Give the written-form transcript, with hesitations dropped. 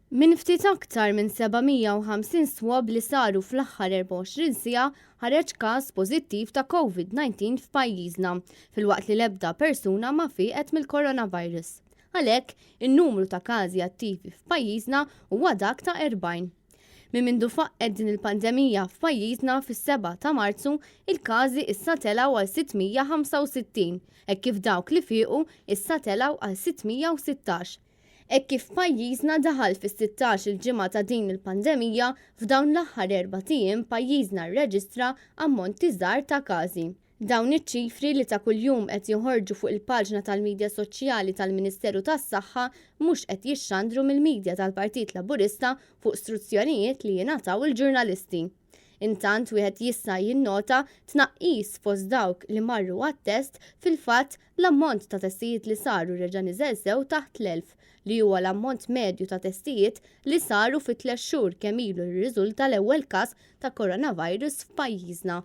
Minn ftit aktar minn 750 swab li saru fl-aħħar 24 siegħa ħareġ każ pożittiv ta' Covid-19 f'pajjiżna, filwaqt li l-ebda persuna ma fieqet mill-coronavirus. Għalhekk, in-numru ta' każi attivi f'pajjiżna huwa dak ta' 40. Minn mindu faqqgħet din il-pandemija f'pajjiżna fis-7 ta' Marzu, il-każi issa telgħu għal 665, hekk kif dawk li fiequ issa telgħu għal 616. Hekk kif pajjiżna daħal fis-16-il ġimgħa ta' din il-pandemija, f'dawn l-aħħar erbat ijiem pajjiżna rreġistra ammonti żgħar ta' każi. Dawn iċ-ċifri li ta' kuljum qed joħorġu fuq il-paġna tal-midja soċjali tal-Ministeru tas-Saħħa mhux qed jixxandru mill-midja tal-Partit Laburista fuq struzzjonijiet li jingħataw il-ġurnalisti. Intant wieħed jista' jinnota tnaqqis fost dawk li marru għat-test, fil-fatt l-ammont ta' testijiet li saru reġa' niżel sew taħt l-1,000, li huwa l-ammont medju ta' testijiet li saru fi tliet xhur kemm ilu rriżulta l-ewwel każ ta' coronavirus f'pajjiżna.